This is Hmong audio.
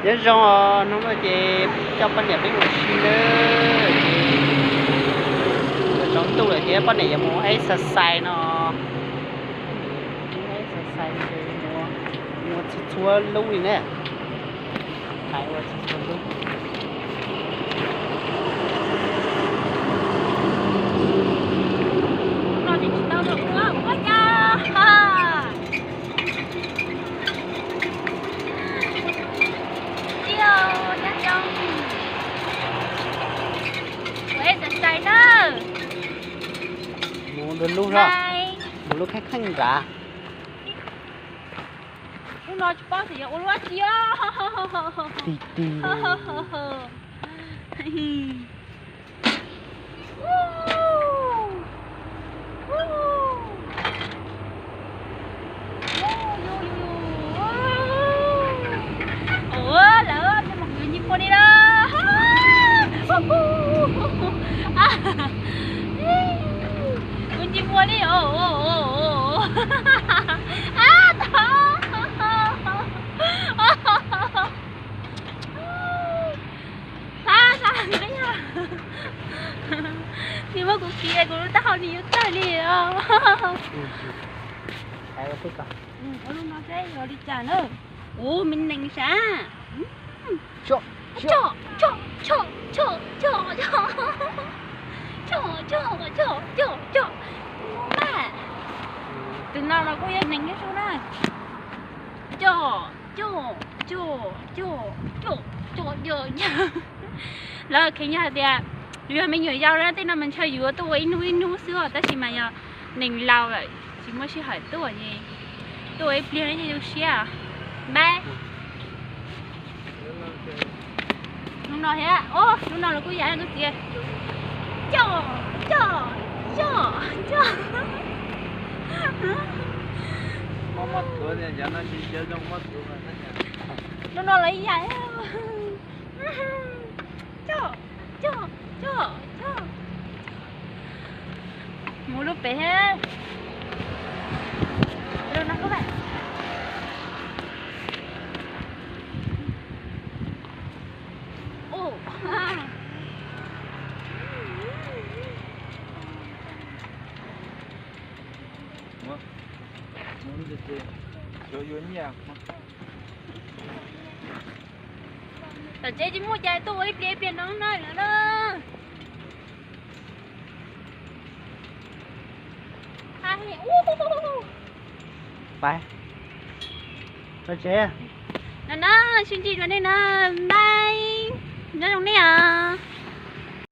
Nyob zoo os, hnub no ces coj poj niam peb mus ua si na, ces tsaus ntuj lawm thiab poj niam yuav mus exercise no. Exercise ces mus ua txhua txhua lub li ne. Hais ua txhua txhua lub. Hnub no ces tsis tau los ua ua cas. Ua exercise na. Mus lub, mus lub kheej kheej nrad. Hnub no tsis paub xyov yuav ua lub tsi os. Tig tig. Ua lawm, mus kwv nci muag li na. Kwv nci muag li os. Ab, tau. Ab, ab, ab. Nws muab kuv kiv, kuv lub taub hau nws yuav tawg li os. Ua lub no seb yog li cas na. Ua me nees sav. Coj, coj, coj, coj, coj, coj, coj. Coj, coj, coj, coj, coj. Mus mas. Tus no los kuj yog nees thiab sub na. Coj, coj, coj, coj, coj, coj, coj. Lawv kheev yog hais tias yus yog me nyuam yaus na, tej no mas ntshe yus tuaj ua ib hnub ib hnub xwb os, tab sis mas yog nees laus lawm tsis muaj sij hawm tuaj ces tuaj ua ib pliag ces zoo siab. Npab. Hnub no thiab, o, hnub no los kuj yam no txiv. Coj, coj, coj, coj. Hnub no los ib yam. Coj, coj, coj, coj. Mus lub pem thiab. Lub no koj. Tom tsev tsis muaj cas tuaj ua ib pliag ib pliag no na lawm na. Pais. Tom tsev. No na, sib ntsib dua nej na, bye. Nyob zoo nej os.